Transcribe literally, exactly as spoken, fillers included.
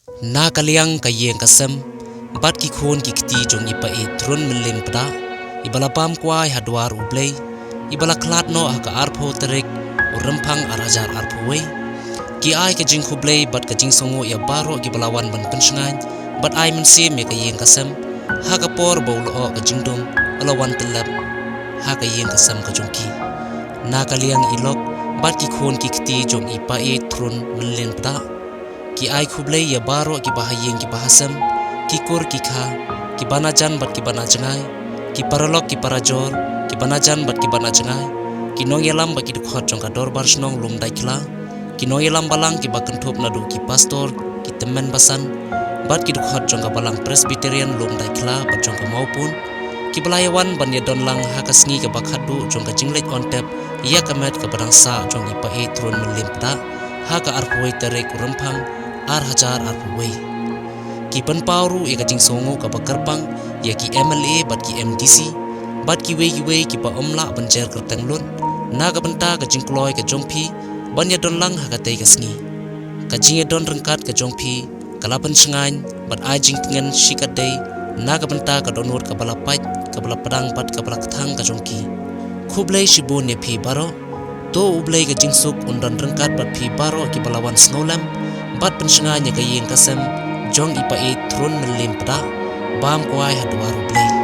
Na ka liang ka ïing ka sem bad ki khun ki kti jong i Pa-ïeit Thrun Mylliem Pdah, iba la bam kwai ha dwar U Blei, iba la khlad noh ha ka arphew tarik u Rymphang ar hajar arphew wei. Ki ai ka jingkhublei bad ka jingsngewnguh ïa baroh kiba la wan ban pynshngaiñ bad ai mynsiem ïa ka ïing ka sem ha ka por ba u lyoh ka jingdum u la wan tyllep ha ka ïing ka sem ka jong ki. Na ka liang i lok bad ki khun ki kti jong i Pa-ïeit Thrun Mylliem Pdah, ki ai khublei ïa baroh kiba ha ïing kiba ha sem, ki kur ki kha, kiba na jan bad kiba na jngai, ki paralok ki parajor, kiba na jan bad kiba na jngai, ki nongïalam bad ki dkhot jong ka Dorbar Shnong Lumdaitkhla, ki nongïalam balang kiba kynthup naduh ki pastor, ki tymmen basan bad ki dkhot jong ka Balang Presbyterian Lumdaitkhla bad jong ka Mawpun, kiba la ïawan ban ïadon lang ha ka sngi kaba khatduh jong ka jingleit on tep ïa ka met kaba dang sah jong i Pa-ïeit Thrun Mylliem Pdah ha ka arphew wei tarik u Rymphang ar hajar arphew wei. Ki pynpaw ruh ïa ka jingsngewnguh kaba kyrpang ïa ki M L A bad ki M D C bad kiwei kiwei kiba ym lah ban jer kyrteng lut na ka bynta ka jingkloi ka jong phi ban ïadon lang ha katei ka sngi. Ka jingïadon ryngkat ka jong phi ka la pynshngaiñ bad ai jingtngen shikatdei na ka bynta ka dohnud kaba la pait, kaba la pdang bad kaba la kthang ka jong ki. Khublei shibun ïa phi baroh. To U Blei ka jingsuk un don ryngkat bad phi baroh kiba la wan sngewlem bad pynshngaiñ ïa ka ïing ka sem jong i Pa-ïeit Thrun Mylliem Pdah, bam kwai ha dwar U Blei.